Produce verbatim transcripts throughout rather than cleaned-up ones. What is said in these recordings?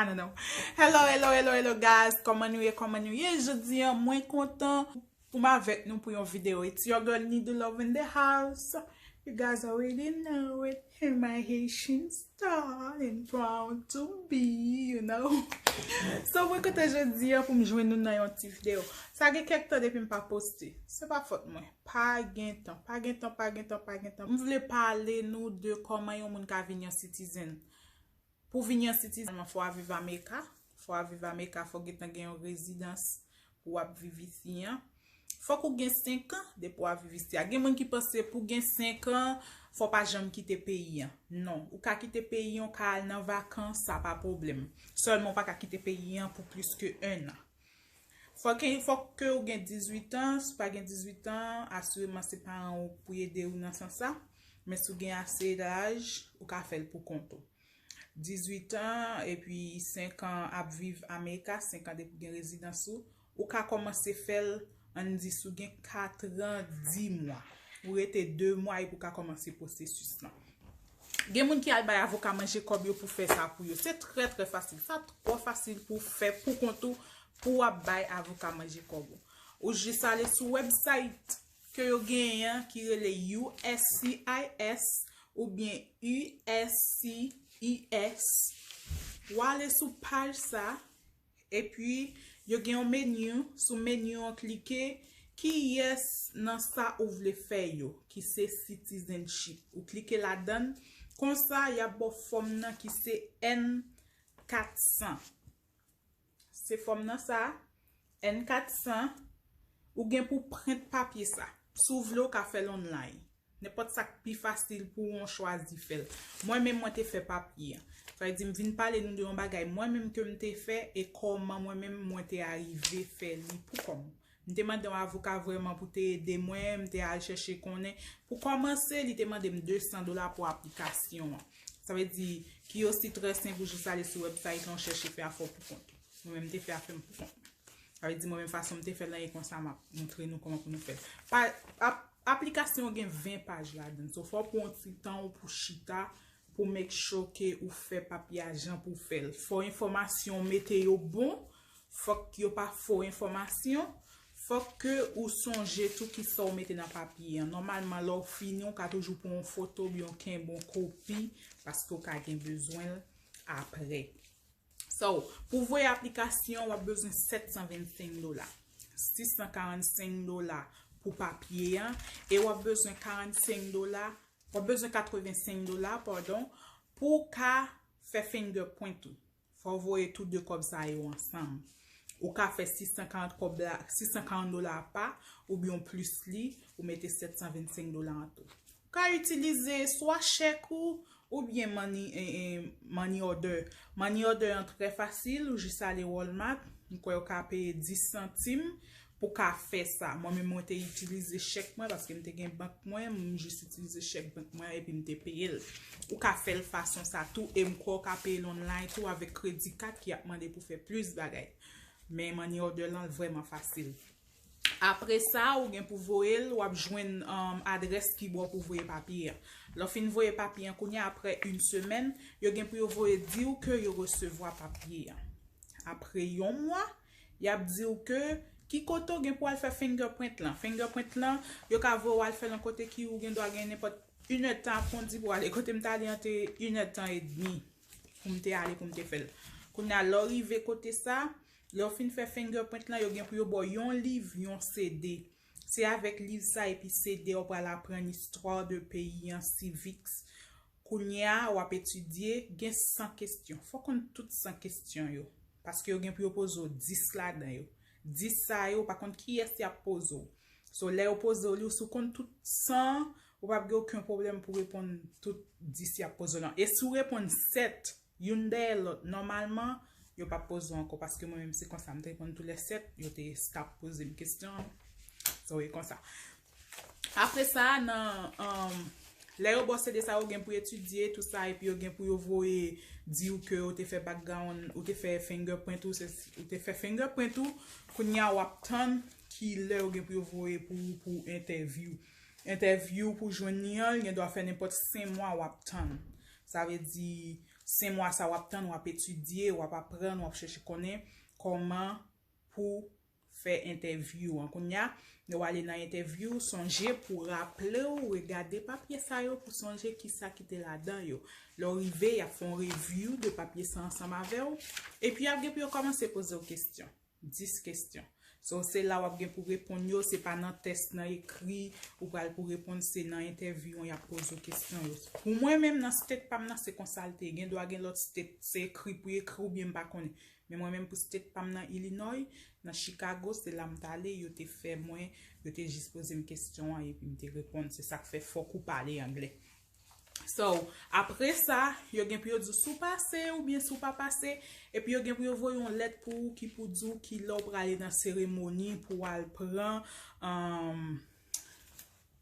Hello, hello, hello, hello, guys. Kòman nou ye? Kòman nou ye? Jodi a, mwen kontan pou m avèk nou pou yon videyo. It's your girl Nidu Love in the house. You guys already know it. And my Haitian style and proud to be, you know. So, mwen kontan jodi a pou m jwenn nou nan yon ti videyo. Sa gen kèk tan depi m pa poste. Se pa fòt mwen. Pa gen tan, pa gen tan, pa gen tan, pa gen tan. M vle pale nou de kòman yon moun ka vin yon citizen. Pou vin yon citizen, fò w ap viv Ameyika. Fò w ap viv Ameyika, fò w gentan gen yon rezidans pou w ap viv isi an. Fòk ou gen senk an depi w ap viv isi a. Gen moun ki panse pou gen senk an, fò w pa janm kite peyi an. Non, ou ka kite peyi an, ou ka al nan vakans, sa pa pwoblèm. Sèlman ou pa ka kite peyi an pou plis ke enn an. Fòk, fòk ke ou gen dizuit an, si w pa gen dizuit an, asireman se paran w pou ede w nan sans sa. Men si w gen ase laj, ou ka fè l pou kont ou. Dizuit an, epi senk an ap viv Ameyika, senk an depi w gen rezidans ou, ou ka kòmanse fè l, ann di si w gen katran, dis mwa. Ou rete de mwa epi w ka kòmanse pwosesis lan. Gen moun ki al bay avoka manje kòb yo pou fè sa pou yo. Se trè, trè fasil. Sa twò fasil pou fè pou kont ou, pou w ap bay avoka manje kòb ou. Ou jis ale sou website ke yo genyen an ki rele U S C I S oubyen U S C I S. W ale sou paj sa, epi yo gen yon meni, sou meni an klike kiyès nan sa ou vle fè yo, ki se citizenship. Ou klike ladann, konsa y ap ba w fòm nan ki se N kat san. Se fòm nan sa, N kat san, ou gen pou prent papye sa. Si w vle, ou ka fè l online. Nenpòt sa k pi fasil pou ou, chwazi fè l. Mwen menm, mwen te fè papye an. Sa vle di, m vin pale nou de yon bagay mwen menm ke m te fè e kòman mwen menm mwen te arive fè li pou kò m. M te mande yon avoka vrèman pou te ede mwen, m te al chèche konnen. Pou kòmanse, li te mande m de san dola pou aplikasyon an. Sa vle di, ki osi trè senp ou jis ale sou website lan, chèche fè afè w pou kont ou. Mwen menm, m te fè afè m pou kont mwen. Sa vle di, mwen menm, fason m te fè l lan, e konsa m ap montre nou kòman pou nou fè l. Pa, ap, aplikasyon an gen ven paj ladan l. So, fò w pran yon ti tan ou pou chita, pou make sure ke ou fè papye a jan pou w fè l. Fò enfòmasyon w mete yo bon, fòk yo pa fo enfòmasyon, fòk ke ou sonje tou kisa w mete nan papye an. Nòmalman, lè w fini, ou ka toujou pran yon foto oubyen w kenbe yon kopi, paske w ka gen bezwen l apre. So, pou voye aplikasyon, w ap bezwen sèt san vennsenk dola, sis san karannsenk dola pou papye an, e w ap bezwen karannsenk dola, w ap bezwen katrevensenk dola, padon, pou w ka fè fingerprint ou. Fò w voye tou de kòb sa yo ansanm. Ou ka fè sis san karant kòb la, sis san karant dola apa, oubyen w plis li, ou mete sèt san vennsenk dola an tou. Ou ka itilize swa chèk ou, oubyen money, eh, eh, money order. Money order an trè fasil, ou jis ale Walmart, m kwè ou ka peye dis santim pou ka fè sa. Mwen menm, mwen te itilize chèk mwen, paske m te gen bank mwen, m jis itilize chèk bank mwen epi m te peye l. Ou ka fè l fason sa tou, e m kwè ou ka peye l online tou avèk kredi kat ki ap mande pou fè plis bagay. Men money order lan vrèman fasil. Apre sa, ou gen pou voye l, w ap jwenn, um, adrès ki ba w pou voye papye a. Lè w fin voye papye an, kounye a, apre yon semèn, yo gen pou yo voye di w ke yo resevwa papye a. Apre yon mwa, y ap di w ke ki kote w gen pou al fè fingerprint lan. Fingerprint lan, yo ka voye w al fè l yon kote ki ou gen dwa gen nenpòt inèdtan apwondi pou w ale. Kote m t ale an te inèdtan edmi pou m te ale pou m te fè l. Kounye a, lè w rive kote sa, lè w fin fè fingerprint lan, yo gen pou yo ba w yon liv, yon C D. Se avèk liv sa epi C D a w pral aprann istwa de peyi an, civics. Kounye a, w ap etidye, gen san kesyon. Fò w konn tout san kesyon yo. Paske yo gen pou yo poze w dis ladan yo. Dis sa yo, ou pa konn kiyès y ap poze w. So, lè yo poze w li, si w konn tout san, ou p ap gen okenn pwoblèm pou reponn tout dis y ap poze w lan. E si w reponn sèt, youn dèyè lòt, nòmalman, yo p ap poze w ankò. Paske mwen menm, se konsa m te reponn tou lè sèt, yo te stop poze m kesyon an. So, e konsa. Apre sa, nan, um, lè yo ba w C D sa, ou gen pou etidye tou sa, epi yo gen pou yo voye di w ke ou te fè background, ou te fè fingerprint ou, se, ou te fè fingerprint ou, kounye a w ap tann ki lè yo gen pou yo voye pou, pou entèvyou. Entèvyou pou jwenn li an, li gen dwa fè nenpòt senk mwa w ap tann. Sa vle di, Senk mwa sa w ap tann, w ap etidye, w ap aprann, w ap chèche konnen kòman pou fè entèvyou an. Kounye a, lè w ale nan entèvyou, sonje pou raple w, regade papye sa yo pou sonje kisa ki te ladan yo. Lè w rive, y ap fè yon review de papye sa ansanm avè w. Epi y ap gen pou yo kòmanse poze w kesyon. Dis kesyon. So, se la w ap gen pou reponn yo, se pa nan tès nan ekri ou pral pou reponn, se nan entèvyou an y ap poze w kesyon yo. Pou mwen menm, nan state pa m nan, se konsa l te ye. Gen dwa gen lòt state, se ekri pou ekri oubyen m pa konnen. Men mwen menm pou state pa m nan Illinois, nan Chicago, se la m t ale, yo te fè mwen, yo te jis poze m kesyon an epi m te reponn. Se sa k fè fòk ou pale anglè. So, apre sa, yo gen pou yo di w si w pase oubyen si w pa pase, epi yo gen pou yo voye yon lèt pou ou ki pou di w ki lè w prale nan seremoni pou w al pran, um,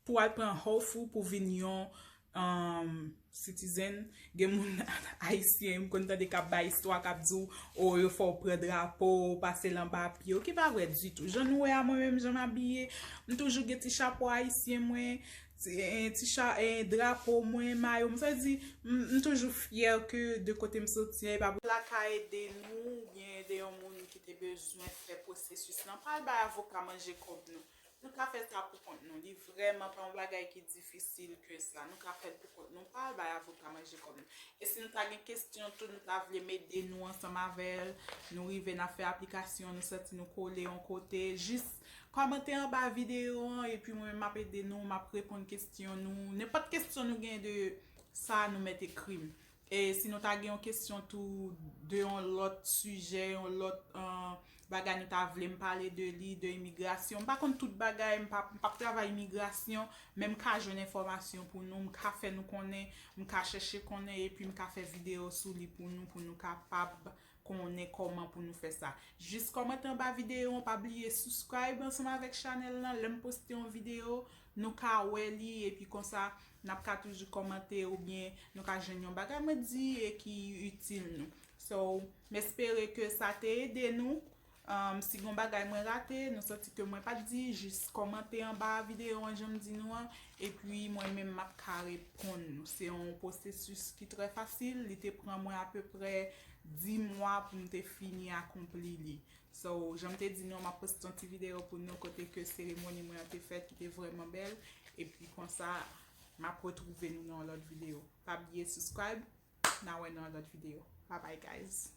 pou w al pran oath ou pou vin yon, um, citizen. Gen moun ayisyen, m konn tande k ap bay istwa, k ap di w, o, yo fè w pran drapo, pase l anba pye w, ki pa vrè ditou. Jan nou wè a, mwen menm, jan m abiye, m toujou gen ti chapo ayisyen mwen, ti, eh, ti cha, eh, drapo mwen, mayo m. Sa vle di, m, m toujou fyè ke de kote m soti an, e pa pou la ka ede nou, oubyen ede yon moun ki te bezwen fè pwosesis lan, pa al bay avoka manje kòb nou. Nou ka fè sa pou kont nou. Li vrèman pa yon bagay ki difisil ke sa. Nou ka fè l pou kont nou, pa al bay avoka manje kòb nou. E si nou ta gen kesyon tou, nou ta vle m ede nou ansanm avè l, nou rive n ap fè aplikasyon, nou santi nou kole yon kote, jis kòmante anba videyo an, epi mwen menm m ap ede nou, m ap reponn kesyon nou. Nenpòt kesyon nou gen de sa, nou mèt ekri m. E si nou ta gen yon kesyon tou de yon lòt sijè, yon lòt, eh, bagay nou ta vle m pale de li, de imigrasyon. M pa konn tout bagay, m pa, m p ap travay imigrasyon, men m ka jwenn enfòmasyon pou nou, m ka fè nou konnen, m ka chèche konnen, epi m ka fè videyo sou li pou nou, pou nou kapab konnen kòman pou nou fè sa. Jis kòmante anba videyo an, pa bliye subscribe ansanm avèk chanèl lan. Lè m poste yon videyo, nou ka wè li, epi konsa, n ap ka toujou kòmante oubyen nou ka jwenn yon bagay mwen di e ki itil nou. So, m espere ke sa te ede nou. Um, si gen bagay mwen rate, nou santi ke mwen pa t di, jis kòmante anba videyo an, jan m di nou an, epi mwen menm m ap ka reponn nou. Se yon pwosesis ki trè fasil, li te pran mwen apeprè dis mwa pou m te fini akonpli li. So, jan m te di nou, m ap poste yon ti videyo pou nou kote ke seremoni mwen an te fèt, ki te vrèman bèl. Epi konsa, m ap retwouve nou nan yon lòt videyo. Pa bliye subscribe, n a wè nan yon lòt videyo. Bye bye, guys.